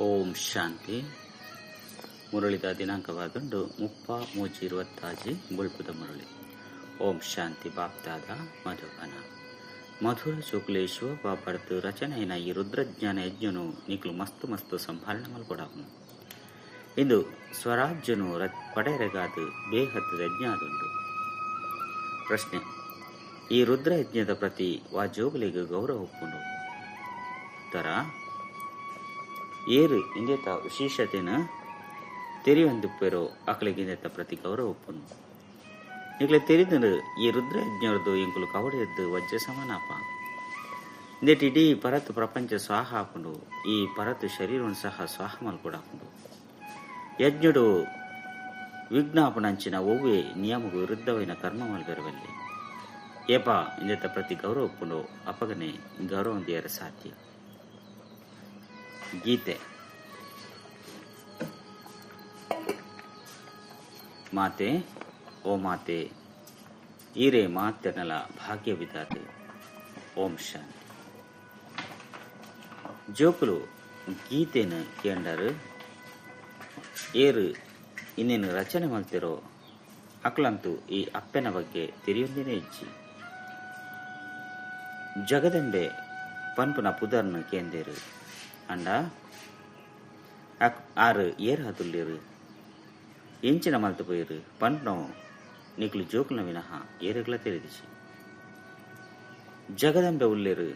ಓಂ ಶಾಂತಿ. ಮುರಳಿದ ದಿನಾಂಕವಾದುಂಡು 30/3/26 ಬೊಳ್ಪುದ ಮುರಳಿ. ಓಂ ಶಾಂತಿ. ಬಾಪ್ದಾದ ಮಧುಬನ ಮಧುರ ಶುಕ್ಲೇಶ್ವ ಬಾಪಡ್ತು ರಚನೆಯ ಈ ರುದ್ರಜ್ಞಾನ ಯಜ್ಞನು ನಿಕ್ಲು ಮಸ್ತು ಮಸ್ತು ಸಂಭಾಳನೆ ಮಲ್ಕೊಡಾಪನು. ಇಂದು ಸ್ವರಾಜ್ಯನು ಪಡೆಯರೆಗಾದ ಬೇಹದ್ದು ಯಜ್ಞ ಆದುಂಡು. ಪ್ರಶ್ನೆ: ಈ ರುದ್ರಯಜ್ಞದ ಪ್ರತಿ ವಾ ಜೋಗುಲಿಗೆ ಗೌರವ ಉಪ್ಪುಂಡು? ಉತ್ತರ: ಏರು ಇಂದೆತ ವಿಶೇಷತೆನ ತೆರಿಯೊಂದುಪ್ಪೆರೋ ಅಕಲಿಗೆ ಇಂದೆತ ಪ್ರತಿ ಗೌರವ ಉಪ್ಪುಂಡು. ನಿಕ್ಲೆ ತೆರಿದರು ಈ ರುದ್ರಯಜ್ಞರದು ಎಂಕುಲು ಕವಡೆದ್ದು ವಜ್ರ ಸಮಾನಾಪ. ಇಂದೆಟ್ ಇಡೀ ಪರತು ಪ್ರಪಂಚ ಸ್ವಾಹ ಆಪುಂಡು. ಈ ಪರತು ಶರೀರವನ್ನು ಸಹ ಸ್ವಾಹ ಮಲ್ಕೊಡಾಪುಂಡು. ಯಜ್ಞುಡು ವಿಜ್ಞಾಪನಂಚಿನ ಒವ್ವೇ ನಿಯಮಗೂ ವಿರುದ್ಧವೈನ ಕರ್ಮ ಮಲ್ಬೆರವಲ್ಲಿ ಏಪ ಇಂದೆತ ಪ್ರತಿ ಗೌರವ ಉಪ್ಪುಂಡು ಅಪಗನೆ ಗೌರವ ಹೊಂದಿಯರ ಸಾಧ್ಯ. ಗೀತೆ. ಮಾತೆ ಓ ಮಾತೆ ಈರೆ ಮಾತೆನಲ ಭಾಗ್ಯ ವಿಧಾತೆ. ಓಂ ಶಾಂತಿ. ಜೋಕುಲು ಗೀತೆನು ಕೇಂಡರು ಏರು ಇನ್ನೇನು ರಚನೆ ಮಲ್ತಿರೋ ಅಕ್ಲಂತೂ ಈ ಅಪ್ಪನ ಬಗ್ಗೆ ತಿಳಿಯೊಂದಿನೇ ಇಜ್ಜಿ. ಜಗದಂಬೆ ಪನ್ಪುನ ಪುದರ್ನು ಕೇಂದೇರು ಅಂಡ ಆರು ಏರು ಹದುಲ್ಲೇರು ಎಂಚಿನ ಮಲ್ತು ಪೋಯಿರು ಪನ್ಪುನ ನಿಕ್ಲು ಜೋಕುಲ್ನ ವಿನಃ ಏರುಗಳ ತಿಳಿದಿಸಿ. ಜಗದಂಬೆ ಉಲ್ಲೇರು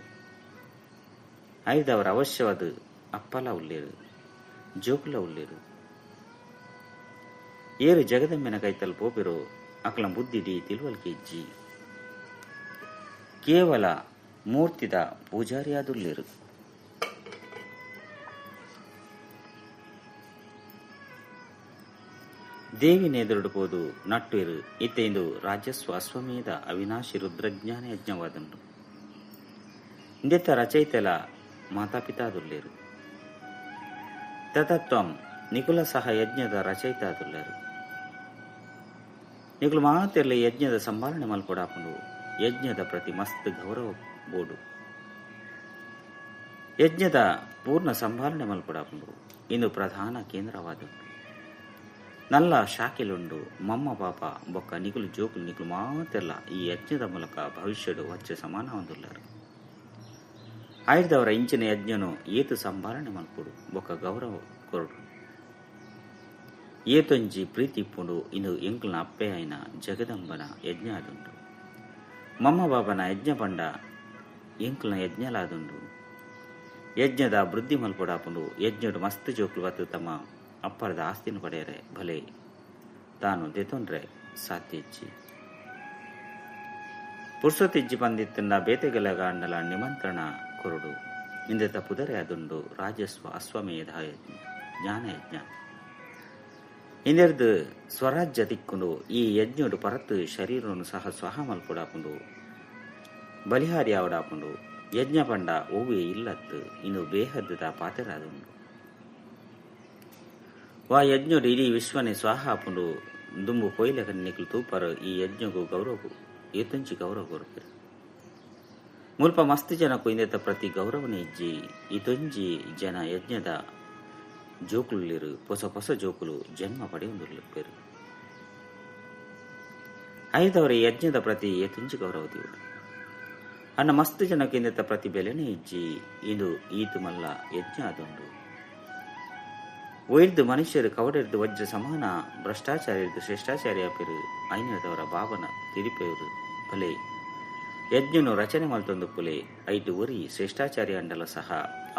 ಐದವರ ಅವಶ್ಯವಾದ ಅಪ್ಪಲ ಉಲ್ಲೇರು ಜೋಕುಲ ಉಲ್ಲೇರು. ಏರು ಜಗದಂಬೆನ ಕೈತಲ್ ಪೋಪಿರೋ ಅಕಲ ಬುದ್ಧಿಡಿ ತಿಳುವಳಿಕೆ ಇಜ್ಜಿ. ಕೇವಲ ಮೂರ್ತಿದ ಪೂಜಾರಿಯಾದುಲ್ಲೇರು. ದೇವಿನೆದುರುಡು ಪೋದು ನಟ್ಟುಯಿರು ಇತ್ತೆ ಇಂದು ರಾಜಸ್ವ ಅಶ್ವಮೇಧ ಅವಿನಾಶಿ ರುದ್ರಜ್ಞಾನ ಯಜ್ಞವಾದಂಡು. ಇಂದೆತ್ತ ರಚಯಿತಲ ಮಾತಾಪಿತಾದುಲ್ಲೇರು. ತತತ್ವಂ ನಿಕುಲ ಸಹ ಯಜ್ಞದ ರಚಯಿತಾದುಲ್ಲೇರು. ನಿಕುಲು ಮಾತೆರ್ಲೆ ಯಜ್ಞದ ಸಂಭಾಳನೆ ಮಲ್ಕೊಡಾಪುಂಡು. ಯಜ್ಞದ ಪ್ರತಿ ಮಸ್ತ್ ಗೌರವ ಬೋಡು. ಯಜ್ಞದ ಪೂರ್ಣ ಸಂಭಾಳನೆ ಮಲ್ಕೊಡಾಪುಂಡು. ಇಂದು ಪ್ರಧಾನ ಕೇಂದ್ರವಾದಂಡು. ನಲ್ಲ ಶಾಖೆಲುಂಡು ಮಮ್ಮ ಪಾಪ ಬೊಕ್ಕ ನಿಕುಲು ಜೋಕುಲು ನಿಕುಲು ಮಾತೆಲ್ಲ ಈ ಯಜ್ಞದ ಮೂಲಕ ಭವಿಷ್ಯಡು ವಚ್ಚ ಸಮಾನ ಹೊಂದುಲ್ಲಾರು. ಆಯ್ದವರ ಇಂಚಿನ ಯಜ್ಞನು ಏತು ಸಂಭಾಳನೆ ಮಲ್ಪುಡು ಬೊಕ್ಕ ಗೌರವ ಕೊರಡು. ಏತೊಂಜಿ ಪ್ರೀತಿ ಇಪ್ಪುಂಡು. ಇಂದು ಎಂಕುಲ್ನ ಅಪ್ಪೆ ಆಯ್ನ ಜಗದಂಬನ ಯಜ್ಞ ಆದುಂಡು. ಮಮ್ಮ ಬಾಬನ ಯಜ್ಞ ಪಂಡ ಎಂಕುಲ್ನ ಯಜ್ಞಲಾದುಂಡು. ಯಜ್ಞದ ವೃದ್ಧಿ ಮಲ್ಪೊಡಾಪುಂಡು. ಯಜ್ಞಡು ಮಸ್ತ್ ಜೋಕುಲು ಬತ್ತು ತಮ್ಮ ಅಪ್ಪರದ ಆಸ್ತಿನ ಪಡೆಯರೆ ಭಲೆ ತಾನು ದೆತೊಂಡ್ರೆ ಸಾಧ್ಯ ಇಜ್ಜಿ. ಪುರುಷೋತ್ತಿಜ್ಜಿ ಪಂದಿತ್ತನ್ನ ಬೇತೆಗೆಲಗಾಂಡಲ ನಿಮಂತ್ರಣ ಕೊರಡು. ಇಂದೆತ ಪುದರೆ ಅದುಂಡು ರಾಜಸ್ವ ಅಶ್ವಮೇಧ ಯಜ್ಞ ಜ್ಞಾನಯಜ್ಞ. ಇಂದೆರ್ದು ಸ್ವರಾಜ್ಯ ತಿಕ್ಕೊಂಡು ಈ ಯಜ್ಞಡು ಪರತ್ತು ಶರೀರವನ್ನು ಸಹ ಸ್ವಹ ಮಲ್ಪೊಡಾಪುಂಡು. ಬಲಿಹಾರಿ ಆವಡಾಪುಂಡು. ಯಜ್ಞ ಪಂಡ ಒವ್ವೇ ಇಲ್ಲತ್ತು ಇನ್ನು ಬೇಹದ್ದದ ಪಾತೆರಾದುಂಡು. ವಾ ಯಜ್ಞಡು ಇಡೀ ವಿಶ್ವನೇ ಸ್ವಾಹ ಆಪುಂಡು. ದುಂಬು ಪೊಯ್ಲೆಕ ನಿಕ್ಲು ತೂಪರು ಈ ಯಜ್ಞಗೂ ಗೌರವ ಏತೊಂಚಿ ಗೌರವ ಕೊರ್ಪೆರು. ಮುಲ್ಪ ಮಸ್ತ್ ಜನಕ್ಕೂ ಇಂದೆತ ಪ್ರತಿ ಗೌರವನೇ ಇಜ್ಜಿ. ಇತೊಂಜಿ ಜನ ಯಜ್ಞದ ಜೋಕುಲುಲ್ಲೇರು. ಪೊಸ ಪೊಸ ಜೋಕುಲು ಜನ್ಮ ಪಡೆಯೊಂದುಲ್ಲೆರ್. ಐದವರ ಯಜ್ಞದ ಪ್ರತಿ ಏತೊಂಜಿ ಗೌರವ ದೇವರು ಅನ್ನ ಮಸ್ತ್ ಜನಕ್ಕೆ ಇಂದೆತ ಪ್ರತಿ ಬೆಲೆನೇ ಇಜ್ಜಿ. ಇದು ಈತು ಮಲ್ಲ ಯಜ್ಞ ಆದುಂಡು. ಒಯ್ದು ಮನುಷ್ಯರು ಕವಡೆರ್ದು ವಜ್ರ ಸಮಾನ ಭ್ರಷ್ಟಾಚಾರ್ಯರ್ದು ಶ್ರೇಷ್ಠಾಚಾರ್ಯ ಪೆರು ಐನದವರ ಬಾಬನ ತಿರಿಪೆಯರು ಭಲೆ ಯಜ್ಞನು ರಚನೆ ಮಲ್ತೊಂದು ಪುಲೆ ಐಟು ಒರಿ ಶ್ರೇಷ್ಠಾಚಾರ್ಯ ಅಂಡಲ ಸಹ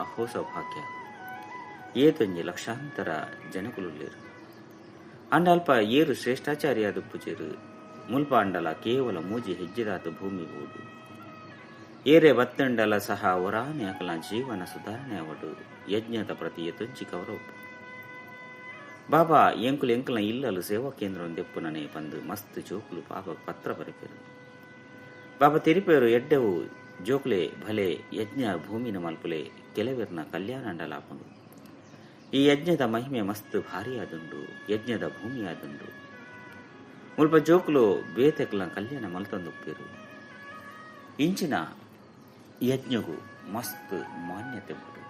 ಅಹೋ ಸೌಭಾಗ್ಯ. ಏತೊಂಜಿ ಲಕ್ಷಾಂತರ ಜನಕುಲುಲ್ಲೇರು. ಅಂಡಲ್ಪ ಏರು ಶ್ರೇಷ್ಠಾಚಾರ್ಯ ಪೂಜೆರು. ಮುಲ್ಪ ಅಂಡಲ ಕೇವಲ ಮೂಜಿ ಹೆಜ್ಜೆದಾತು ಭೂಮಿ ಬೋಡು. ಏರೆ ಬತ್ತಂಡಲ ಸಹ ಒರಾನೆ ಅಕಲ ಜೀವನ ಸುಧಾರಣೆ ಅವಡು. ಯಜ್ಞದ ಪ್ರತಿ ಏತೊಂಜಿ ಗೌರವ. ಬಾಬಾ ಎಂಕುಲು ಎಂಕುಲ್ನ ಇಲ್ಲಲು ಸೇವಾ ಕೇಂದ್ರ ದೆಪ್ಪುನನೆ ಪಂದು ಮಸ್ತ್ ಜೋಕುಲು ಬಾಬಾ ಪತ್ರ ಬರೆಪೆರು. ಬಾಬಾ ತೆರಿಪೇರು ಎಡ್ಡೆವು ಜೋಕುಲೆ ಭಲೆ ಯಜ್ಞ ಭೂಮಿನ ಮಲ್ಪುಲೆ ಕೆಲವೆರ್ನ ಕಲ್ಯಾಣ ಅಂಡಲಾಪುಂಡು. ಈ ಯಜ್ಞದ ಮಹಿಮೆ ಮಸ್ತ್ ಭಾರಿ ಆದುಂಡು. ಯಜ್ಞದ ಭೂಮಿ ಆದುಂಡು. ಮುಲ್ಪ ಜೋಕುಲು ಬೇತೆಕ್ಲ ಕಲ್ಯಾಣ ಮಲ್ತೊಂದುಪ್ಪೇರು. ಇಂಚಿನ ಯಜ್ಞಗೂ ಮಸ್ತ್ ಮಾನ್ಯತೆ ಉಂಡು.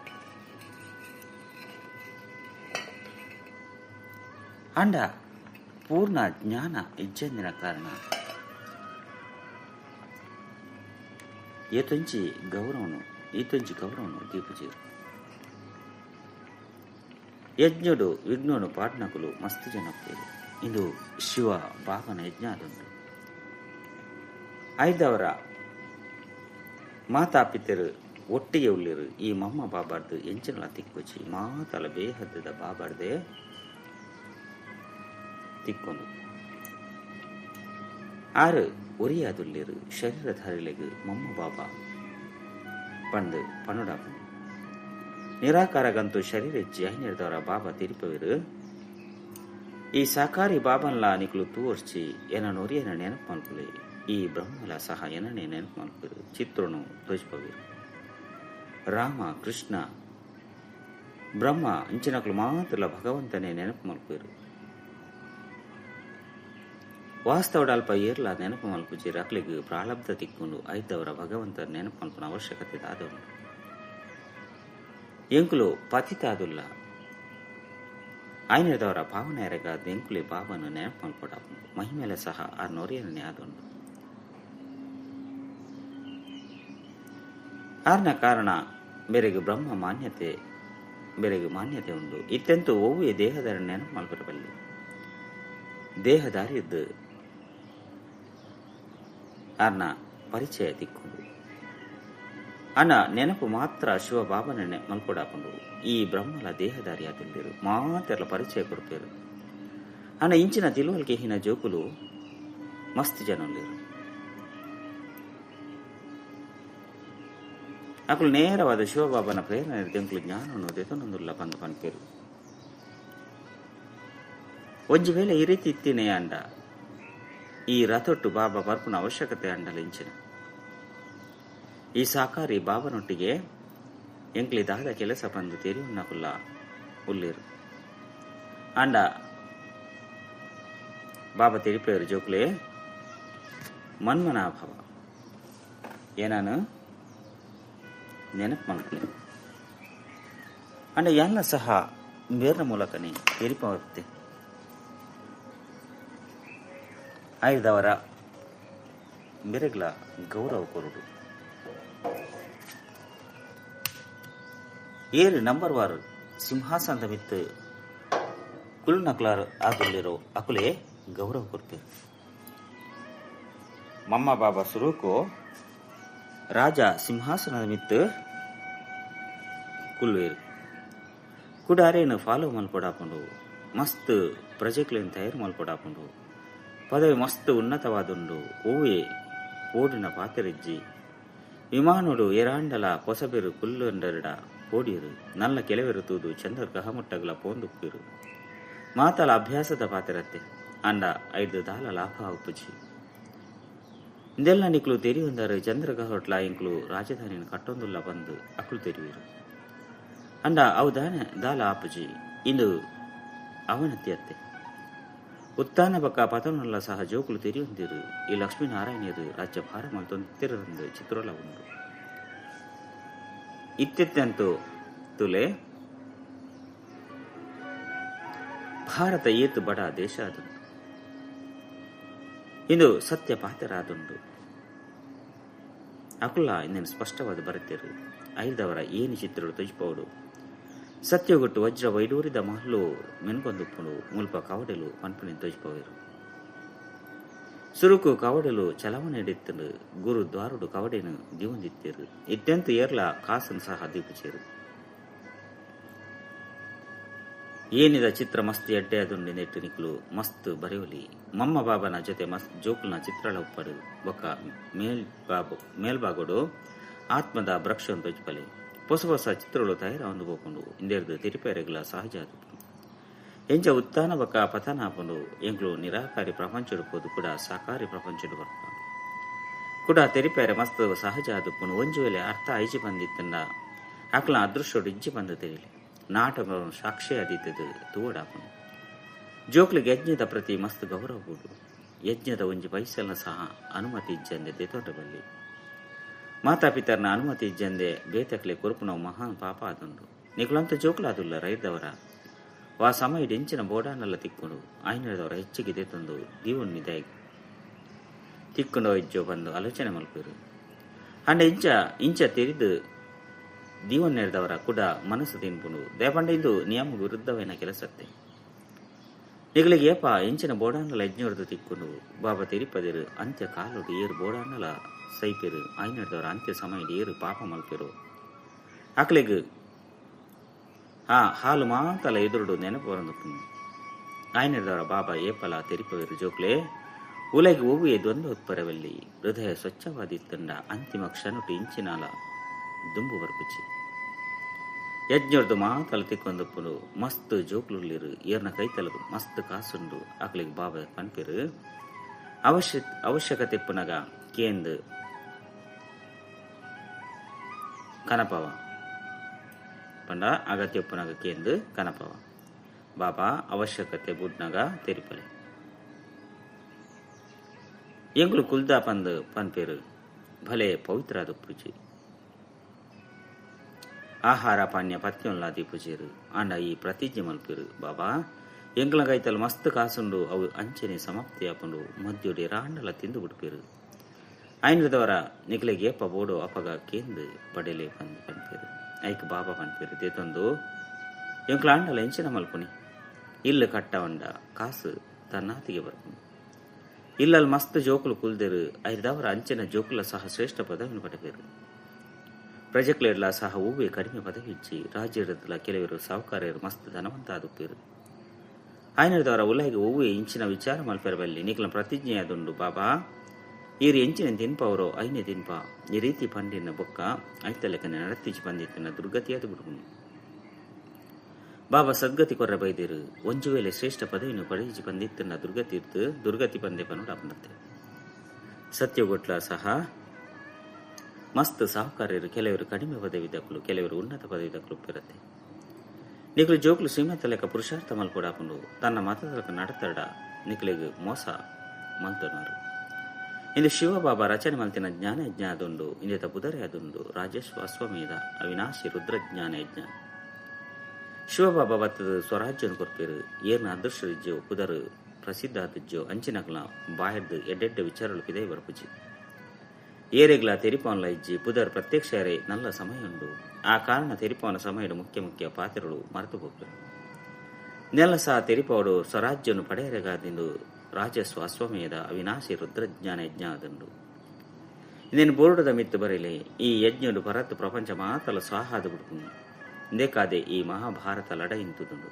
ಅಂಡ ಪೂರ್ಣ ಜ್ಞಾನ ಇಜ್ಜಂದಿನ ಕಾರಣ ಏತೊಂಜಿ ಗೌರವನು ಈತೊಂಜಿ ಗೌರವನು ದೀಪುಜೀರು. ಯಜ್ಞಡು ವಿಘ್ನನು ಪಾಟ್ನಕುಲು ಮಸ್ತ್ ಜನಪ್ಪೇರು. ಇಂದು ಶಿವ ಬಾಬನ ಯಜ್ಞ ಆದುಂಡು. ಐದವರ ಮಾತಾಪಿತರು ಒಟ್ಟಿಗೆ ಉಳ್ಳಿರು. ಈ ಮಮ್ಮ ಬಾಬಾರ್ದು ಎಂಚಿನಲ ತಿಕ್ಕೊಚಿ ಮಾತಲ ಬೇಹದ್ದದ ಬಾಬಾರ್ದೆ ತಿಕ್ಕೊಂಡು ಆರು ಒರಿಯಾದುಳ್ಳಿರು. ಶರೀರಧಾರಿಲೆಗು ಮಮ್ಮ ಬಾಬಾ ಪಂದು ಪನುಡಾಪನು. ನಿರಾಕಾರಗಂತೂ ಶರೀರ ಇಚ್ಚಿ ಐನಿರ್ದವರ ಬಾಬಾ ತಿರುಪವಿರು. ಈ ಸಾಕಾರಿ ಬಾಬನ್ಲ ನಿಕ್ಲು ತೂರ್ಚಿ ಎನ ನೊರಿಯನ ನೆನಪು ಮಲ್ಪುಲೆ. ಈ ಬ್ರಹ್ಮಲ ಸಹ ಎನನೆ ನೆನಪು ಮಲ್ಪಿರು. ಚಿತ್ರನು ತೋಜ್ಪವಿರು. ರಾಮ ಕೃಷ್ಣ ಬ್ರಹ್ಮ ಇಂಚಿನಕ್ಲು ಮಾತ್ರಲ ಭಗವಂತನೇ ನೆನಪು ಮಲ್ಪಿರು. ವಾಸ್ತವಡ ಅಲ್ಪ ಏರ್ಲ ನೆನಪು ಮಲ್ಪುಜಿ ರಕ್ಲಿಗೆ ಪ್ರಾಲಬ್ಧ ತಿಕ್ಕೊಂಡು ಐತವರ ಭಗವಂತ ನೆನಪು ಮಲ್ಪನ ಅವಶ್ಯಕತೆ ದಾದವನು. ಎಂಕುಲು ಪತಿತಾದುಲ್ಲ ಆಯ್ನದವರ ಭಾವನೆಯರಗಾದ ಎಂಕುಲಿ ಬಾಬನ್ನು ನೆನಪು ಮಲ್ಪಡ ಮಹಿಮೇಲೆ ಸಹ ಆ ನೊರಿಯನ್ನೇ ಆದುಂಡು. ಆರ್ನ ಕಾರಣ ಬೇರೆಗೆ ಬ್ರಹ್ಮ ಮಾನ್ಯತೆ ಬೇರೆಗೆ ಮಾನ್ಯತೆ ಉಂಡು. ಇತ್ತೆಂತೂ ಒವ್ವೇ ದೇಹದಾರ ನೆನಪು ಮಲ್ಪರಬಲ್ಲಿ. ದೇಹದಾರಿದ್ದು ಆರ್ನ ಪರಿಚಯ ತಿಕ್ಕೊಂಡು ಅನ ನೆನಪು ಮಾತ್ರ ಶಿವ ಬಾಬನ ಮಲ್ಕೊಡಾಕೊಂಡು ಈ ಬ್ರಹ್ಮಲ ದೇಹದಾರಿ ಆದುಲ್ಲಿರು ಮಾತೆಲ್ಲ ಪರಿಚಯ ಕೊಡ್ಪೇರು. ಅನ ಇಂಚಿನ ತಿಳುವಳಿಕೆ ಹಿನ ಜೋಕುಲು ಮಸ್ತ್ ಜನಲ್ಲಿರು. ಅಕುಲು ನೇರವಾದ ಶಿವಬಾಬನ ಪ್ರೇರಣೆ ದೆಂಕುಲು ಜ್ಞಾನವನ್ನು ದೆತೊನೊಂದುಲ್ಲ ಬಂದು ಪನ್ಪೇರು. ಒಂಜಿ ವೇಳೆ ಈ ರೀತಿ ಇತ್ತಿನೇ ಅಂಡ ಈ ರಥೊಟ್ಟು ಬಾಬಾ ಬರ್ಪುನ ಅವಶ್ಯಕತೆ ಅಂಡಲ ಇಂಚಿನ ಈ ಸಾಕಾರಿ ಬಾಬನೊಟ್ಟಿಗೆ ಎಂಕ್ಲಿ ದಾದ ಕೆಲಸ ಬಂದು ತೆರಿಯುನ್ನಕುಲ್ಲ ಉಳ್ಳೇರು. ಅಂಡ ಬಾಬಾ ತೆರಿಪೇರು ಜೋಕ್ಲೆ ಮನ್ಮನಾಭವ ಏನಾನು ನೆನಪು ಮಲ್ಪಲೆ. ಅಂಡ ಎಲ್ಲ ಸಹ ಬೇರ್ನ ಮೂಲಕನೇ ತೆರಿಪತ್ತೆ. ಆಯ್ದವರ ಬೆರೆಗ್ಲ ಗೌರವ ಕೊರುಡು. 7 ನಂಬರ್ ವಾರು ಸಿಂಹಾಸನದ ಮಿತ್ತು ಕುಲ್ನಕ್ಲಾರ್ ಆದುಲ್ಲಿರೋ ಅಕುಲೆ ಗೌರವ ಕೊಡ್ತೇವೆ. ಮಮ್ಮ ಬಾಬಾ ಸುರುಕು ರಾಜ ಸಿಂಹಾಸನದ ಮಿತ್ತು ಕುಲ್ವೇರು ಕುಡಾರೇನು ಫಾಲೋ ಮಲ್ಕೊಡಾಕೊಂಡು ಮಸ್ತ್ ಪ್ರಜೆಕ್ಲೇನು ತಯಾರು ಮಲ್ಕೊಡಾಕೊಂಡು ಪದವಿ ಮಸ್ತ್ ಉನ್ನತವಾದುಂಡು. ಓವೇ ಓಡಿನ ಪಾತೆರೆಜ್ಜಿ ವಿಮಾನುಡು ಎರಾಂಡಲ ಪೊಸಬೆರು ಕುಲ್ಲಂಡರಡ ಕೋಡಿಯರು ನಲ್ಲ ಕೆಲವೆರು ತೂದು ಚಂದ್ರ ಗಹಮುಟ್ಟಗಲ ಪೋಂದುಪ್ಪಿರು ಮಾತಲ ಅಭ್ಯಾಸದ ಪಾತೆರತ್ತೆ ಅಂಡ 5 ದಾಲ ಲಾಭ ಉಪ್ಪುಜಿ. ಇಂದೆಲ್ಲ ನಿಕ್ಲು ತೆರಿಯೊಂದರು ಚಂದ್ರಗಹೊಟ್ಲ ಇಂಕ್ಲು ರಾಜಧಾನಿನ ಕಟ್ಟೊಂದುಲ್ಲ ಬಂದು ಅಕುಲು ತೆರಿವಿರು. ಅಂಡ ಅವು ದಾನ ದಾಲ ಆಪುಜಿ. ಇಂದು ಅವನತಿ ಅತ್ತೆ ಉತ್ಥಾನ ಬಕ್ಕ ಪತನಲ್ಲ ಸಹ ಜೋಕುಲು ತೆರಿಯೊಂದಿರು. ಈ ಲಕ್ಷ್ಮೀನಾರಾಯಣಿಯರು ರಾಜ್ಯ ಭಾರ ಮಲ್ತೊಂದಿರಂದು ಚಿತ್ರಲ ಉಂಡು. ಇತ್ತೆತ್ತಂತೂ ತುಲೆ ಭಾರತ ಏತು ಬಡ ದೇಶ ಆದುಂಡು. ಇಂದು ಸತ್ಯ ಪಾತೆರಾದುಂಡು. ಅಕುಲ ಇನ್ನೇನು ಸ್ಪಷ್ಟವಾದ ಬರೆತಿರು. ಐದವರ ಏನು ಚಿತ್ರಗಳು ತೊಜಿಪೌಡು ಸತ್ಯಗೊಟ್ಟು ವಜ್ರ ವೈಡೂರಿದ ಮಹಲ್ಲು ಮೆನ್ಕೊಂದುಪ್ಪುಂಡು ಮುಲ್ಪ ಕವಡೆಲು ಪನ್ಪುನಿ ತೊಜಿಪೋರು. ಸುರುಕು ಕವಡೆಲು ಚಲವಣೆ ಹಿಡಿತ್ತಂಡು ಗುರು ದ್ವಾರುಡು ಕವಡೆನು ದಿವಂದಿತ್ತೇರು. ಇತ್ಯಂತ ಏರ್ಲ ಕಾಸನ್ ಸಹ ದೀಪುಚೇರು. ಏನಿದ ಚಿತ್ರ ಮಸ್ತ್ ಎಡ್ಡೆ ಅದುಂಡು ನೆಟ್ಟು ನಿಕ್ಲು ಮಸ್ತ್ ಬರೆಯೋಲಿ. ಮಮ್ಮ ಬಾಬನ ಜೊತೆ ಮಸ್ತ್ ಜೋಕುಲ್ನ ಚಿತ್ರಳ ಉಪ್ಪಡು ಬೊಕ್ಕ ಮೇಲ್ಬಾಗೋಡು ಆತ್ಮದ ವೃಕ್ಷವನ್ನು ತೊಜ್ಪಲೆ ಹೊಸ ಹೊಸ ಚಿತ್ರಗಳು ತಯಾರಾವಂದು ಹೋಕೊಂಡು ಇಂದೆರ್ದು ತಿರುಪೇರೆಗಳ ಸಹಜ ಆದುಪ್ಪು. ಎಂಚ ಉತ್ಥಾನ ಬೊಕ್ಕ ಪತನ ಆಪುಂಡು. ಎಂಕ್ಲು ನಿರಾಕಾರಿ ಪ್ರಪಂಚಡು ಪೋದು ಕೂಡ ಸಾಕಾರಿ ಪ್ರಪಂಚಡು ಬರ್ಪ ಕೂಡ ತೆರಿಪೇರೆ ಮಸ್ತ್ ಸಹಜ ಆದುಪ್ಪುನು. ಒಂಜಿ ವೇಳೆ ಅರ್ಥ ಐಜಿ ಬಂದಿತ್ತಂಡ ಅಕ್ಲ ಅದೃಷ್ಟೋಡು ಇಜ್ಜಿ ಬಂದು ತೆರಿಲೆ ನಾಟಕ ಸಾಕ್ಷಿ ಆದಿತ್ತದು ತೂವಡಾಪುಂಡು. ಜೋಕ್ಲಿಗೆ ಯಜ್ಞದ ಪ್ರತಿ ಮಸ್ತ್ ಗೌರವ ಕೊಡು. ಯಜ್ಞದ ಒಂಜಿ ಪೈಸಲ್ನ ಸಹ ಅನುಮತಿ ಇಜ್ಜಂದೆ ದೆತೊಂಡ ಬಲ್ಲಿ. ಮಾತಾಪಿತರ್ನ ಅನುಮತಿ ಇಜ್ಜಂದೆ ಬೇತಕ್ಲೆ ಕೊರುಪುನವು ಮಹಾನ್ ಪಾಪ ಆದುಂಡು. ನಿಕುಲಂತ ಜೋಕ್ಲಾದುಲ್ಲ ರೈದವರ ವಾ ಸಮಯಡ್ ಎಂಚಿನ ಬೋಡಾನಲ್ಲ ತಿಕ್ಕೊಂಡು ಆಯ್ನದವರ ಹೆಚ್ಚಿಗೆ ತಂದು ದೀವನ್ ನಿದಾಯ ತಿಕ್ಕೊಂಡು ಇಜ್ಜೋ ಬಂದು ಆಲೋಚನೆ ಮಲ್ಪೇರು. ಅಂಡ ಇಂಚ ಇಂಚ ತೆರಿದು ದೀವನ್ ನೆರೆದವರ ಕೂಡ ಮನಸ್ಸು ತಿನ್ಪುಂಡು. ದೇಪಂಡ ಇಂದು ನಿಯಮ ವಿರುದ್ಧವೇನ ಕೆಲಸತ್ತೆ. ನಿಗಳಿಗೆ ಏಪ ಎಂಚಿನ ಬೋಡಾನಲ ಯಜ್ಞರ್ದು ತಿಕ್ಕೊಂಡು ಬಾಬಾ ತೆರಿಪದಿರು ಅಂತ್ಯ ಕಾಲೋಡು ಏರು ಬೋಡಾನಲ ಸೈಪೇರು ಆಯ್ನದವರ ಅಂತ್ಯ ಸಮಯದ ಏರು ಪಾಪ ಮಲ್ಪೇರು. ಆಕಲಿಗೆ ಆ ಹಾಲು ಮಾತಲ ಎದುರುಡು ನೆನಪು ಬರಂದು ಆಯ್ನದವರ ಬಾಬಾ ಏಪಲ ತೆರಿಪವೇರು ಜೋಕ್ಲೆ ಉಲಗೆ ಒವ್ವೆ ದ್ವಂದ್ವ ಉತ್ಪರವಲ್ಲಿ ಹೃದಯ ಸ್ವಚ್ಛವಾದಿತ್ತಂಡ ಅಂತಿಮ ಕ್ಷಣಟು ಇಂಚಿನಾಲ ದುಂಬು ಬರ್ಪುಚಿ. ಯಜ್ಞರ್ದು ಮಾತಲ ತಿಕ್ಕೊಂದಪ್ಪನು ಮಸ್ತ್ ಜೋಕ್ಲುಳ್ಳಿರು ಏರ್ನ ಕೈತಲಗು ಮಸ್ತ್ ಕಾಸುಂಡು. ಆಕಲಿಗೆ ಬಾಬಾ ಪನ್ಪಿರು ಅವಶ್ಯಕತೆ ಪುನಗ ಕೇಂದು ಕನಪವ ಪಂಡ ಅಗತ್ಯ ಪುನಗ ಕೇಂದು ಕನಪವ ಬಾಬಾ ಅವಶ್ಯಕತೆ ಬುಡ್ನಗ ತೆರಿಪಲೆ. ಎಂಗುಲು ಕುಲ್ದಾ ಪಂದು ಪನ್ಪೇರು ಭಲೆ ಪವಿತ್ರಾದ ಪೂಜೆ ಆಹಾರ ಪಾನ್ಯ ಪತ್ಯೊನ್ಲಾ ದೀಪುಜೇರು. ಆಂಡ ಈ ಪ್ರತಿಜ್ಞೆ ಮಲ್ಪೇರು ಬಾಬಾ ಎಂಗ್ಲ ಕೈತಲ್ ಮಸ್ತ್ ಕಾಸುಂಡು ಅವು ಅಂಚನೆ ಸಮಾಪ್ತಿ ಆಪುಂಡು ಮದ್ಯೊಡೆ ರಾಂಡಲ ತಿಂದು ಬಿಡ್ಪೇರು. ಐನದವರ ನಿಕ್ಲೆಗೆ ಏಪ ಬೋಡು ಅಪಗ ಕೇಂದು ಪಡೆಲೆ ಪಂದು ಪನ್ಪೇರು. ಐಕ್ ಬಾಬಾ ಪನ್ಪೇರು ದೇತೊಂದು ಎಂಕ್ಲ ಆಂಡಲ ಎಂಚಿನ ಮಲ್ಪುನಿ ಇಲ್ಲು ಕಟ್ಟವಂಡ ಕಾಸು ತನ್ನಾತಿಗೆ ಬರ್ಪುಂಡು. ಇಲ್ಲಲ್ಲಿ ಮಸ್ತ್ ಜೋಕುಲು ಕುಲ್ದೇರು ಐದವರ ಅಂಚಿನ ಜೋಕುಲ ಸಹ ಶ್ರೇಷ್ಠ ಪದವಿಯನ್ನು ಪಡೆಪೇರು. ಪ್ರಜೆಕ್ಲೆಡ್ಲ ಸಹ ಹೂವೆ ಕಡಿಮೆ ಪದವಿ ಇಚ್ಚಿ ರಾಜ್ಯದ ಕೆಲವರು ಸಾಹುಕಾರ್ಯರು ಮಸ್ತ್ ಧನವಂತ ಆದುಪ್ಪೇರು. ಆಯ್ನದವರ ಉಲಗೆ ಹೂವೆ ಇಂಚಿನ ವಿಚಾರ ಮಲ್ಪೆರಬಲ್ಲಿ ನಿಕ್ಲ ಪ್ರತಿಜ್ಞೆಯಾದುಂಡು ಬಾಬಾ ಈರು ಎಂಚಿನ ತಿನ್ಪವರೋ ಐನೇ ತಿನ್ಪ ಈ ರೀತಿ ಪಂಡಿನ ಬೊಕ್ಕ ಐತಲೆಕ್ಕನೆ ನಡತಿಚಿ ಬಂದಿತ್ತಿನ ದುರ್ಗತಿಯಾದ ಬಿಡುಗುನು. ಬಾಬಾ ಸದ್ಗತಿ ಕೊರ್ರ ಬೈದಿರು ಒಂಜು ವೇಳೆ ಶ್ರೇಷ್ಠ ಪದವಿಯನ್ನು ಪಡೆಯಿಸಿ ಬಂದಿತ್ತನ್ನ ದುರ್ಗತಿ ಇತ್ತು ದುರ್ಗತಿ ಬಂದೆ ಪನ್ನೋಡು ಅಪ್ಪನತ್ತೆ. ಸತ್ಯಗೊಟ್ಲ ಸಹ ಮಸ್ತ್ ಸಾಹುಕಾರ್ಯರು ಕೆಲವರು ಕಡಿಮೆ ಪದವಿ ದಕ್ಕಲು ಕೆಲವರು ಉನ್ನತ ಪದವಿ ದಕ್ಕಲು ಇರುತ್ತೆ. ನಿಕ್ಲು ಜೋಕ್ಲು ಶ್ರೀಮಂತ ಲೆಕ್ಕ ಪುರುಷಾರ್ಥ ಮಲ್ಕೊಡಾಪುಂಡು ತನ್ನ ಮತದ ನಡತಡ ನಿಕ್ಲಿಗೆ ಮೋಸ ಮಲ್ತೊನಾರು. ಇಂದು ಶಿವಬಾಬಾ ರಚನೆ ಮಲ್ತಿನ ಜ್ಞಾನಯಜ್ಞ ಅದುಂಡು ಇಂದಿತ ಬುದರೆ ಅದುಂಡು ರಾಜೇಶ್ವ ಅಶ್ವಮೇಧ ಅವಿನಾಶಿ ರುದ್ರಜ್ಞಾನಯಜ್ಞ. ಶಿವಬಾಬಾ ಬತ್ತದ ಸ್ವರಾಜ್ಯನು ಕೊರ್ಪೇರು ಏರ್ನ ಅದೃಷ್ಟರಿಜ್ಜೋ ಪುದರು ಪ್ರಸಿದ್ಧ ಆದಜ್ಜೋ ಅಂಚಿನಕ್ಲ ಬಾಯರ್ದು ಎಡ್ಡೆಡ್ಡೆ ವಿಚಾರಗಳು ಪಿದೈ ಬರಪುಜಿ. ಏರೆಗ್ಲ ತೆರಿಪಾನ್ಲ ಇಜ್ಜಿ ಪುದರ್ ಪ್ರತ್ಯಕ್ಷರೇ ನಲ್ಲ ಸಮಯ ಉಂಡು. ಆ ಕಾರಣ ತೆರಿಪಾನ ಸಮಯದ ಮುಖ್ಯ ಮುಖ್ಯ ಪಾತ್ರಗಳು ಮರೆತು ಹೋಗ್ತವೆ. ನೆಲ ಸಹ ತೆರಿಪಾಡು ಸ್ವರಾಜ್ಯನು ಪಡೆಯರೆಗಾದಿಂದು ರಾಜಸ್ವ ಅಶ್ವಮೇಧ ಅವಿನಾಶಿ ರುದ್ರಜ್ಞಾನ ಯಜ್ಞ ಅದುಂಡು. ಇನ್ನೇನು ಬೋರ್ಡದ ಮಿತ್ತು ಬರಲಿ ಈ ಯಜ್ಞಡು ಭರತ್ ಪ್ರಪಂಚ ಮಾತಲ ಸ್ವಾಹಾದ ಬಿಡ್ಕೊಂಡು ಇಂದೇಕಾದೆ ಈ ಮಹಾಭಾರತ ಲಡಯಿಂತುದುಂಡು.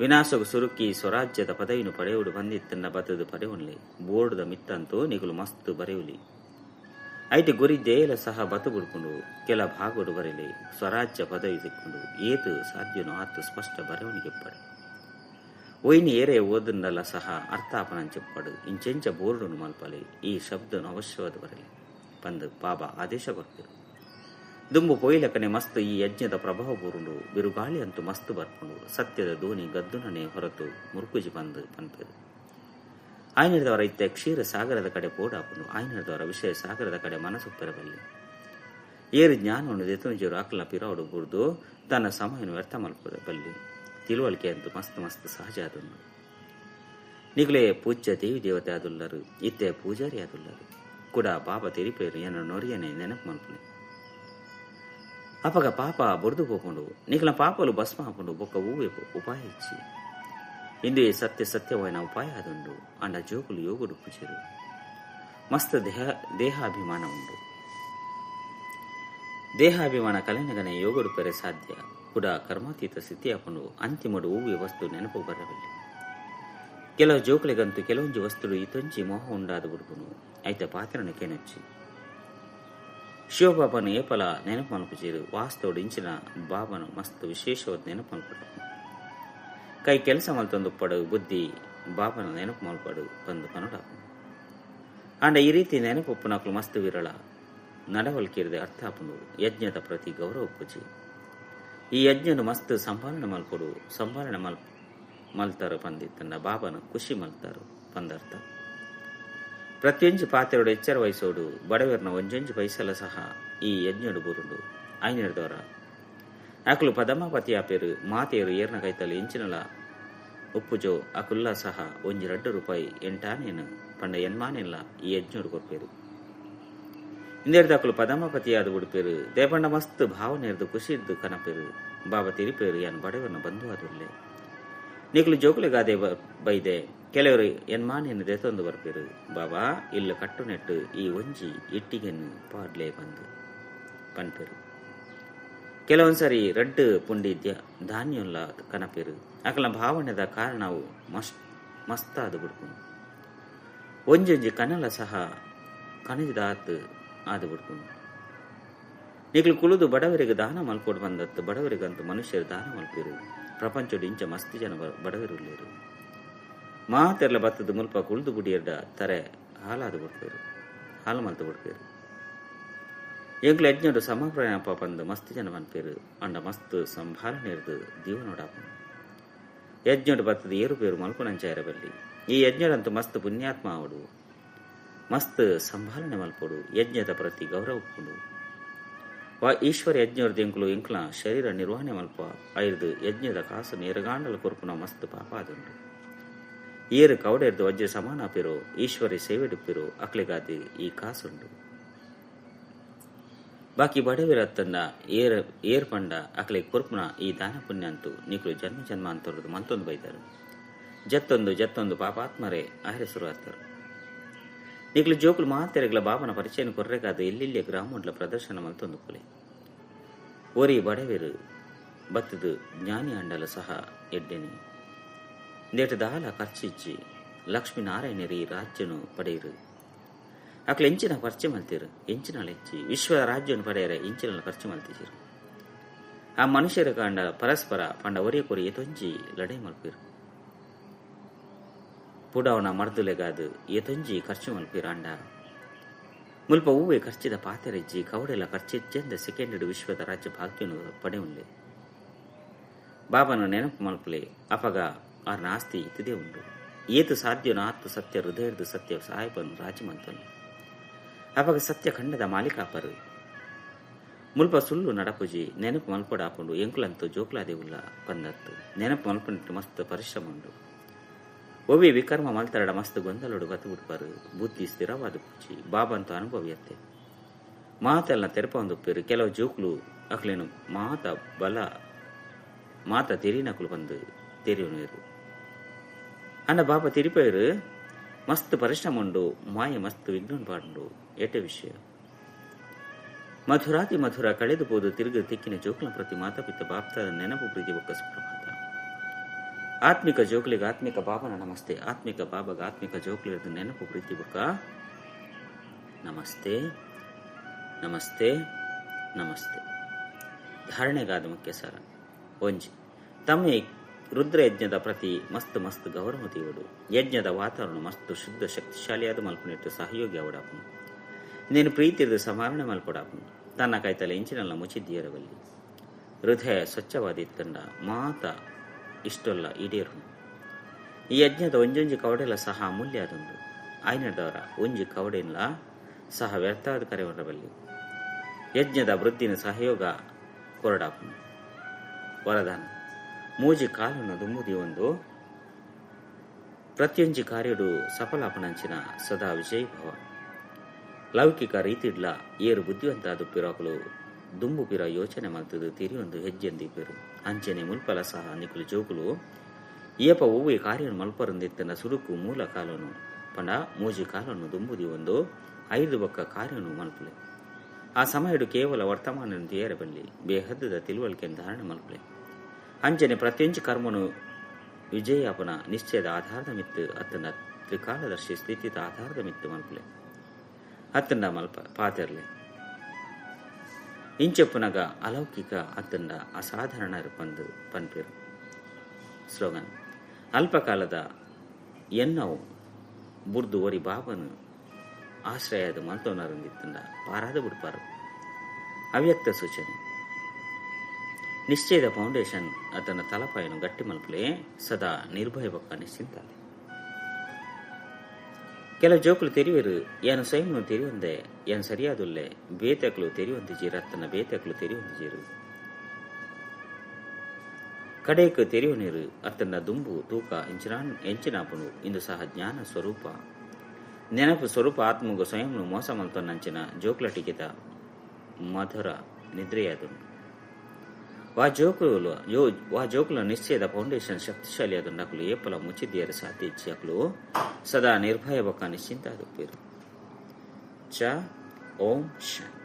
ವಿನಾಶಗು ಸುರುಕಿ ಸ್ವರಾಜ್ಯದ ಪದವಿನು ಪಡೆಯುಡು ಬಂದಿತ್ತನ್ನ ಬತ್ತದು ಪಡೆಯುನ್ಲಿ ಬೋರ್ಡದ ಮಿತ್ತಂತೂ ನಿಗುಲು ಮಸ್ತ್ ಬರೆಯುಲಿ. ಐಟು ಗುರಿ ದೇಲ ಸಹ ಬತು ಬಿಡ್ಕೊಂಡು ಕೆಲ ಭಾಗಡು ಬರಲಿ ಸ್ವರಾಜ್ಯ ಪದವಿ ಸಿಕ್ಕೊಂಡು ಏತು ಸಾಧ್ಯನೋ ಆತು ಸ್ಪಷ್ಟ ಬರವಣಿಗೆ ಪಡೆ. ಒಯ್ನಿ ಏರೆ ಓದುಂಡಲ್ಲ ಸಹ ಅರ್ಥಾಪನ ಚೆಪ್ಪಾಡು ಇಂಚೆಂಚ ಬೋರ್ಡುನು ಮಲ್ಪಲೆ ಈ ಶಬ್ದನು ಅವಶ್ಯವಾದ ಬರಲಿ ಬಂದು ಬಾಬಾ ಆದೇಶ ಕೊರ್ಪೇರು. ದುಂಬು ಪೊಯ್ಲಕನೆ ಮಸ್ತ್ ಈ ಯಜ್ಞದ ಪ್ರಭಾವ ಬೂರುಂಡು ಬಿರುಗಾಳಿ ಅಂತೂ ಮಸ್ತ್ ಬರ್ಪುಂಡು ಸತ್ಯದ ಧೋನಿ ಗದ್ದುನನೆ ಹೊರತು ಮುರುಕುಜಿ ಬಂದು ಪನ್ಪೇರು. ಆಯ್ನದವರ ಇತ್ತೆ ಕ್ಷೀರ ಸಾಗರದ ಕಡೆ ಪೋಡಾಪುಂಡು. ಆಯ್ನದವರ ವಿಷಯ ಸಾಗರದ ಕಡೆ ಮನಸ್ಸು ಪೆರಬಲ್ಲಿ ಏರು ಜ್ಞಾನವನ್ನು ದೆತುಂಜರು ಅಕ್ಲ ಪಿರಾಡು ಬುರ್ದು ತನ್ನ ಸಮಯವನ್ನು ವ್ಯರ್ಥ ಮಲ್ಪದ ಬಲ್ಲಿ ತಿಳುವಳಿಕೆ ಅಂತೂ ಮಸ್ತ್ ಮಸ್ತ್ ಸಹಜ ಆದುಂಡು. ನಿಗಲೇ ಪೂಜ್ಯ ದೇವಿ ದೇವತೆ ಆದುಲ್ಲರು ಇತ್ತೆ ಪೂಜಾರಿ ಆದುಲ್ಲರು ಕೂಡ ಬಾಬಾ ತೆರಿಪೇರು ಎನ್ನ ನೊರಿಯನೆ ನೆನಪು ಮಲ್ಪುನೆ. ಅಪಗ ಪಾಪ ಬೊಡ್ದು ಪೋಪುಂಡು ನಿಗಲ ಪಾಪಲು ಭಸ್ಮ ಹಾಪುಂಡು ಬೊಕ್ಕ ಹೂವೆ ಉಪಾಯ ಇಚ್ಚಿ ಇಂದೇ ಸತ್ಯ ಸತ್ಯವಾಯಿನ ಉಪಾಯ ಅದುಂಡು. ಅಂಡ ಜೋಕುಲು ಯೋಗುಡು ಪೂಜೆರು ಮಸ್ತ್ ದೇಹಾಭಿಮಾನ ಉಂಡು. ದೇಹಾಭಿಮಾನ ಕಲೆನಗನೆ ಯೋಗಡು ಪೆರೆ ಸಾಧ್ಯ ಕೂಡ ಕರ್ಮಾತೀತ ಸ್ಥಿತಿ ಹಾಕೊಂಡು ಅಂತಿಮಡು ಹೂವೆ ವಸ್ತು ನೆನಪು ಬರಬಲ್ಲಿ. ಕೆಲವು ಜೋಕುಲಿಗಂತೂ ಕೆಲವೊಂಜಿ ವಸ್ತುಡು ಇತೊಂಜಿ ಮೋಹ ಉಂಡಾದ ಬುಡುಪುನು ಐತ ಪಾತ್ರನ ಕೆನಚ್ಚಿ ಶಿವಬಾಬನು ಏಪಲ ನೆನಪು ಮಲ್ಪುಜೇರು ವಾಸ್ತವಡು ಇಂಚಿನ ಬಾಬನು ಮಸ್ತ್ ವಿಶೇಷವಾದ ನೆನಪು ಮಲ್ಪಡು. ಕೈ ಕೆಲಸ ಮಲ್ತೊಂದು ಬುದ್ಧಿ ಬಾಬನ ನೆನಪು ಮಲ್ಪಡು ಬಂದು ಪನುಡ. ಅಂಡ ಈ ರೀತಿ ನೆನಪೊಪ್ಪುನಕ್ಲು ಮಸ್ತ್ ವಿರಳ ನಡವಳಿಕೆ ಅರ್ಥ ಆಪುಂಡು. ಯಜ್ಞದ ಪ್ರತಿ ಗೌರವ ಪೂಜೆ ಈ ಯಜ್ಞನು ಮಸ್ತ್ ಸಂಭಾಳನೆ ಮಲ್ಪಡು ಸಂಭಾಳನೆ ಮಲ್ತಾರು ಪಂದಿತ್ತನ್ನ ಬಾಬನ ಖುಷಿ ಮಲ್ತಾರು ಪಂದರ್ಥ. ಪ್ರತಿಯೊಂಜಿ ಪಾತ್ರೆಡು ಎಚ್ಚರ ವಹಿಸೋಡು ಬಡವರನ ಒಂಜೊಂಜಿ ಪೈಸಲ ಸಹ ಈ ಯಜ್ಞಡು ಬುರುಂಡು. ಆಯ್ನದವರ ಅಕುಲು ಪದಮಾಪತಿ ಆಪೇರು ಮಾತೆಯರು ಏರ್ನ ಕೈತಲ್ ಎಂಚಿನಲ ಉಪ್ಪುಜೋ ಅಕುಲ್ಲ ಸಹ ಒಂಜಿ ರಡ್ಡು ರೂಪಾಯಿ ಎಂಟಾನೇನು ಪಂಡ ಎನ್ಮಾನೆಲ್ಲ ಈ ಯಜ್ಞೋಡು ಕೊರ್ಪೇರು. ಇಂದೆರ್ದು ಅಕುಲು ಪದಮಾಪತಿಯಾದ ಉಡುಪೇರು ದೇಪಂಡ ಮಸ್ತ್ ಭಾವನೆರ್ದು ಖುಷಿರ್ದು ಕನಪೇರು. ಬಾಬಾ ತಿರಿಪೇರು ಯಾನ್ ಬಡವನ ಬಂಧು ಆದುಲ್ಲೆ ನಿಕ್ಲು ಜೋಕುಲೆಗಾದೆ ಬೈದೆ ಕೆಲವರು ಎನ್ಮಾನೇನು ದೆತೊಂದು ಬರ್ಪೇರು. ಬಾಬಾ ಇಲ್ಲ ಕಟ್ಟುನೆಟ್ಟು ಈ ಒಂಜಿ ಇಟ್ಟಿಗೆನ್ನು ಪಾಡ್ಲೆ ಬಂದು ಪನ್ಪೇರು. ಕೆಲವೊಂದ್ಸರಿ ರಡ್ಡು ಪುಂಡಿ ಧಾನ್ಯಲ್ಲ ಕನಪೇರು. ಅಕಲ ಭಾವನೆದ ಕಾರಣವು ಮಸ್ತಾದ ಬಿಡ್ಪುನು. ಒಂಜೊಂಜಿ ಕನಲ ಸಹ ಕಣಜದಾತ್ ಆದ ಬಿಡ್ಪುನು. ನಿಕ್ಲು ಕುಳಿದು ಬಡವರಿಗೆ ದಾನ ಮಲ್ಕೊಡು ಬಂದತ್ತು ಬಡವರಿಗಂತೂ ಮನುಷ್ಯರು ದಾನ ಮಲ್ಪಿರು. ಪ್ರಪಂಚಡು ಇಂಚ ಮಸ್ತಿ ಜನ ಬಡವರುಲ್ಲೇರು. ಮಾತೆರ್ಲ ಬತ್ತದ ಮುಲ್ಪ ಕುಳಿದು ಬುಡಿಯರ್ಡ ತರೆ ಹಾಲಾದ ಬಿಡ್ಪೇರು, ಹಾಲು ಮಲ್ತು ಬಿಡ್ಪೇರು. ಎಂಕ್ಲು ಯಜ್ಞಡು ಸಮಪ್ರಾಯಪ್ಪ ಬಂದು ಮಸ್ತ್ ಜನ ಪನ್ಪೇರು. ಅಂಡ ಮಸ್ತ್ ಸಂಭಾಲನೆರ್ದು ದೀವನೋಡಾಪನು. ಯಜ್ಞಡು ಬತ್ತದ ಏರುಪೇರು ಮಲ್ಪುನಂಚಾಯರ ಬಲ್ಲಿ. ಈ ಯಜ್ಞಡಂತೂ ಮಸ್ತ್ ಪುಣ್ಯಾತ್ಮ ಆವಡು, ಮಸ್ತ್ ಸಂಭಾಲನೆ ಮಲ್ಪೊಡು, ಯಜ್ಞದ ಪ್ರತಿ ಗೌರವ ಉಪ್ಪುಂಡು. ವಾ ಈಶ್ವರ ಯಜ್ಞರ್ದು ಎಂಕುಲು ಎಂಕ್ಲ ಶರೀರ ನಿರ್ವಹಣೆ ಮಲ್ಪ ಐರ್ದು ಯಜ್ಞದ ಕಾಸು ನೇರಗಾಂಡಲ ಕೊರ್ಪುನ ಮಸ್ತ್ ಪಾಪ ಆದುಂಡು. ಏರು ಕವಡೆರ್ದು ವಜ್ರ ಸಮಾನ ಪಿರೋ ಈಶ್ವರಿ ಸೇವೆಡುಪ್ಪಿರೋ ಅಕ್ಲೆಗಾದಿ ಈ ಕಾಸುಂಡು. ಬಾಕಿ ಬಡವಿರತ್ತಂಡ ಏರ್ ಏರ್ ಪಂಡ ಅಕ್ಲೆ ಕೊರ್ಪುನ ಈ ದಾನ ಪುಣ್ಯ ಅಂತೂ ನಿಕ್ಲು ಜನ್ಮ ಜನ್ಮಾಂತರದ್ದು ಮಲ್ತೊಂದು ಬೈದರು. ಜತ್ತೊಂದು ಜತ್ತೊಂದು ಪಾಪಾತ್ಮರೇ ಆಹ್ರೆ ಶುರು ಆಗ್ತಾರೆ. ನಿಕ್ಲು ಜೋಕುಲು ಮಾತೆರೆಗ್ಲ ಬಾಬನ ಪರಿಚಯನ ಕೊರ್ರೆಗಾದ ಎಲ್ಲೆಲ್ಲಿಯ ಗ್ರಾಮೋಡ್ಲ ಪ್ರದರ್ಶನ ಮಲ್ತೊಂದು ಕೊಲೆ. ಒರಿ ಬಡವಿರು ಬತ್ತದು ಜ್ಞಾನಿ ಅಂಡಲ ಸಹ ಎಡ್ಡೆನೆ ದೇಟ ದಾಲ ಖರ್ಚಿಜ್ಜಿ ಲಕ್ಷ್ಮೀನಾರಾಯಣರಿ ರಾಜ್ಯನು ಪಡೆಯಿರು. ಅಕ್ಲ ಎಂಚಿನ ಖರ್ಚು ಮಲ್ತಿರು, ಎಂಚಿನ ಹೆಚ್ಚಿ ವಿಶ್ವ ರಾಜ್ಯನು ಪಡೆಯರೆ ಎಂಚಿನ ಖರ್ಚು ಮಲ್ತಿಜಿರು. ಆ ಮನುಷ್ಯರ ಕಾಂಡ ಪರಸ್ಪರ ಪಂಡ ಒರಿಯ ಕೊರಿ ಏತೊಂಜಿ ಲಡೈ ಮಲ್ಪಿರು. ಪುಡವನ ಮರ್ದುಲೆಗಾದು ಏತೊಂಜಿ ಖರ್ಚು ಮಲ್ಪಿರು. ಅಂಡ ಮುಲ್ಪ ಹೂವೆ ಖರ್ಚಿದ ಪಾತೆರೆಜ್ಜಿ ಕವಡೆಲ್ಲ ಖರ್ಚಿಜ್ಜೆಂದ ಸೆಕೆಂಡ್ ವಿಶ್ವದ ರಾಜ್ಯ ಭಾಗ್ಯನು ಪಡೆಯುಂಡೆ. ಬಾಬನ ನೆನಪು ಮಲ್ಪಲೆ ಅಪಗ ಆರ್ನ ಆಸ್ತಿ ಇತ್ತದೇ ಉಂಡು. ಏತು ಸಾಧ್ಯನೋ ಆತ್ತು ಸತ್ಯ ಹೃದಯದ ಸತ್ಯ ಸಾಹೇಬನು ರಾಜಮಂತನು. ಅಪಗ ಸತ್ಯ ಖಂಡದ ಮಾಲೀಕಾಪರು. ಮುಲ್ಪ ಸುಳ್ಳು ನಡಪುಜಿ ನೆನಪು ಮಲ್ಪಡಾಪುಂಡು. ಎಂಕುಲಂತೂ ಜೋಕ್ಲಾದೇವುಲ್ಲ ಪಂದತ್ತು ನೆನಪು ಮಲ್ಪನಿಟ್ಟು ಮಸ್ತ್ ಪರಿಶ್ರಮ ಉಂಡು. ಒವಿ ವಿಕರ್ಮ ಮಲ್ತರಡ ಮಸ್ತ್ ಗೊಂದಲೋಡು ಬತ್ತು ಬಿಡ್ಪಾರು. ಬುದ್ಧಿ ಸ್ಥಿರವಾದ ಪೂಜಿ ಬಾಬಂತು ಅನುಭವಿಯತ್ತೆ. ಮಾತೆಲ್ಲ ತೆರಪೊಂದುಪ್ಪೇರು. ಕೆಲವು ಜೋಕ್ಲು ಅಕ್ಲೇನು ಮಾತ ಬಲ ಮಾತ ತೆರಿನಕುಲು ಬಂದು ತೆರಿಯುನೇರು. ಅನ್ನ ಬಾಬಾ ತಿರಿಪೇರು ಮಸ್ತ್ ಪರಿಶ್ರಮ ಉಂಡು, ಮಾಯ ಮಸ್ತ್ ವಿಘ್ನ ಪಾಡುಂಡು. ಎಟೆ ವಿಷಯ ಮಧುರಾತಿ ಮಧುರ ಕಳೆದು ಪೋದು ತಿರುಗು ತಿಕ್ಕಿನ ಜೋಕ್ಲ ಪ್ರತಿ ಮಾತಾಪಿತ ಬಾಪ್ತಾದ ನೆನಪು ಪ್ರೀತಿ ಬೊಕ್ಕ ಸುಪ್ರಭಾತ. ಆತ್ಮಿಕ ಜೋಕ್ಲಿಗೆ ಆತ್ಮಿಕ ಬಾಬನ ನಮಸ್ತೆ. ಆತ್ಮಿಕ ಬಾಬಾಗ ಆತ್ಮಿಕ ಜೋಕ್ಲಿರದ ನೆನಪು ಪ್ರೀತಿ ಬೊಕ್ಕ ನಮಸ್ತೆ ನಮಸ್ತೆ ನಮಸ್ತೆ. ಧಾರಣೆಗಾದ ಮುಖ್ಯ ಸರ ಒಂಜಿ ತಮ್ಮ ರುದ್ರ ಯಜ್ಞದ ಪ್ರತಿ ಮಸ್ತ್ ಮಸ್ತ್ ಗೌರವ ತೀವಡು. ಯಜ್ಞದ ವಾತಾವರಣ ಮಸ್ತ್ ಶುದ್ಧ ಶಕ್ತಿಶಾಲಿಯಾದ ಮಲ್ಪನಿಟ್ಟು ಸಹಯೋಗಿ ಅವಡಾಪನು. నేను ಪ್ರೀತಿರ್ದು ಸಮಾರಣೆ ಮಲ್ಪಡಾಪನು. ತನ್ನ ಕೈತಲೆ ಇಂಚಿನಲ್ಲ ಮುಚ್ಚಿದ್ದೀರವಲ್ಲಿ ಹೃದಯ ಸ್ವಚ್ಛವಾದಿತ್ತಂಡ ಮಾತ ಇಷ್ಟೊಲ್ಲ ಈಡೇರುನು. ಈ ಯಜ್ಞದ ಒಂಜೊಂಜಿ ಕವಡೆಲ ಸಹ ಅಮೂಲ್ಯ ಆದುಂಡು. ಆಯ್ನದವರ ಒಂಜಿ ಕವಡೆಲ್ಲ ಸಹ ವ್ಯರ್ಥವಾದ ಕರೆವರಬಲ್ಲಿ. ಯಜ್ಞದ ವೃದ್ಧಿನ ಸಹಯೋಗ ಕೊರಡಾಪನು. ವರದಾನ ಮೂಜಿ ಕಾಲನ್ನು ದುಂಬುದಿ ಒಂದು ಪ್ರತಿಯೊಂಜಿ ಕಾರ್ಯಡು ಸಫಲಾಪನಂಚಿನ ಸದಾ ವಿಜಯ ಭವ. ಲೌಕಿಕ ರೀತಿಡ್ಲ ಏರು ಬುದ್ಧಿವಂತ ಪಿರಾಕುಲು ದುಂಬು ಪಿರ ಯೋಚನೆ ಮಲ್ತದು ತಿರಿಯೊಂದು ಹೆಜ್ಜೆಂದಿಪೆರು. ಅಂಚನೆ ಮುಲ್ಪಲ ಸಹ ನಿಕುಲು ಜೋಕುಲು ಏಪ ಒವ್ವೆ ಕಾರ್ಯನು ಮಲ್ಪರಂದಿತ್ತನ ಸುರುಕು ಮೂಲ ಕಾಲನು ಪಂಡ ಮೂಜಿ ಕಾಲನ್ನು ದುಂಬುದಿ ಒಂದು ಐದು ಬೊಕ್ಕ ಕಾರ್ಯನು ಮಲ್ಪುಲೆ. ಆ ಸಮಯಡು ಕೇವಲ ವರ್ತಮಾನ ತೇರಬಲ್ಲಿ ಬೇಹದ್ದದ ತಿಳುವಳಿಕೆ ಧಾರಣೆ ಮಲ್ಪುಲೆ. ಅಂಚನೆ ಪ್ರತ್ಯಂಚಿ ಕರ್ಮನು ವಿಜಯಾಪನ ನಿಶ್ಚಯದ ಆಧಾರದ ಮಿತ್ತು ಅತ್ತನ ತ್ರಿಕಾಲದರ್ಶಿ ಸ್ಥಿತಿದ ಆಧಾರದ ಮಿತ್ತು ಮಲ್ಪುಲೆ ಅತ್ತಂಡ ಮಲ್ಪ ಪಾತೆರ್ಲೆ. ಇಂಚೊಪ್ಪುನಗ ಅಲೌಕಿಕ ಅತ್ತಂಡ ಅಸಾಧಾರಣ ಪಂದು ಪನ್ಪೇರು. ಸ್ಲೋಗನ್ ಅಲ್ಪಕಾಲದ ಎನ್ನವು ಬುರ್ದು ಒರಿ ಬಾಬನು ಆಶ್ರಯದ ಮಲ್ತೋನರಂದಿತ್ತಂಡ ಪಾರಾದ ಬಿಡ್ಪಾರು. ಅವ್ಯಕ್ತ ಸೂಚನೆ ನಿಶ್ಚಯದ ಫೌಂಡೇಶನ್ ಅದನ್ನ ತಲಪಾಯನು ಗಟ್ಟಿ ಮಲ್ಪಲೆ ಸದಾ ನಿರ್ಭಯ ಬೊಕ್ಕ ನಿಶ್ಚಿಂತಾಲೆ. ಕೆಲವು ಜೋಕುಲು ತೆರಿವೆರು ಏನು ಸ್ವಯಂನು ತೆರಿಯೊಂದೆ ಏನು ಸರಿಯಾದುಲ್ಲೆ ಬೇತಕ್ಲು ತೆರಿಯೊಂದಿಜೀರು ಅತ್ತನ ಬೇತಕ್ಲು ತೆರಿಯೊಂದಿಜೀರು. ಕಡೆಕ್ ತೆರಿಯೊನೆರ್ ಅತ್ತಂಡ ದುಂಬು ತೂಕ ಎಂಚಿನ ಆಪುಂಡು ಇಂದು ಸಹ ಜ್ಞಾನ ಸ್ವರೂಪ ನೆನಪು ಸ್ವರೂಪ ಆತ್ಮಗ್ ಸ್ವಯಂನು ಮೋಸ ಮಲ್ತೊನ್ನಂಚಿನ ಜೋಕ್ಲಟಿಕೆದ ಮಧುರ ನಿದ್ರೆಯಾದುಂಡು. ವಾ ಜೋಕುಲ ನಿಶ್ಚಯದ ಫೌಂಡೇಶನ್ ಶಕ್ತಿಶಾಲಿಯಾದುಂಡು ಅಕುಲು ಏಪಲ ಮುಚ್ಚಿದಿಯರ ಸಾಧ್ಯ ಇಜ್ಜಿ ಅಕುಲು ಸದಾ ನಿರ್ಭಯ ಬೊಕ್ಕ ನಿಶ್ಚಿಂತ ಆದುಪ್ಪೆರ್. ಚ ಓಂ ಶಾಂತಿ.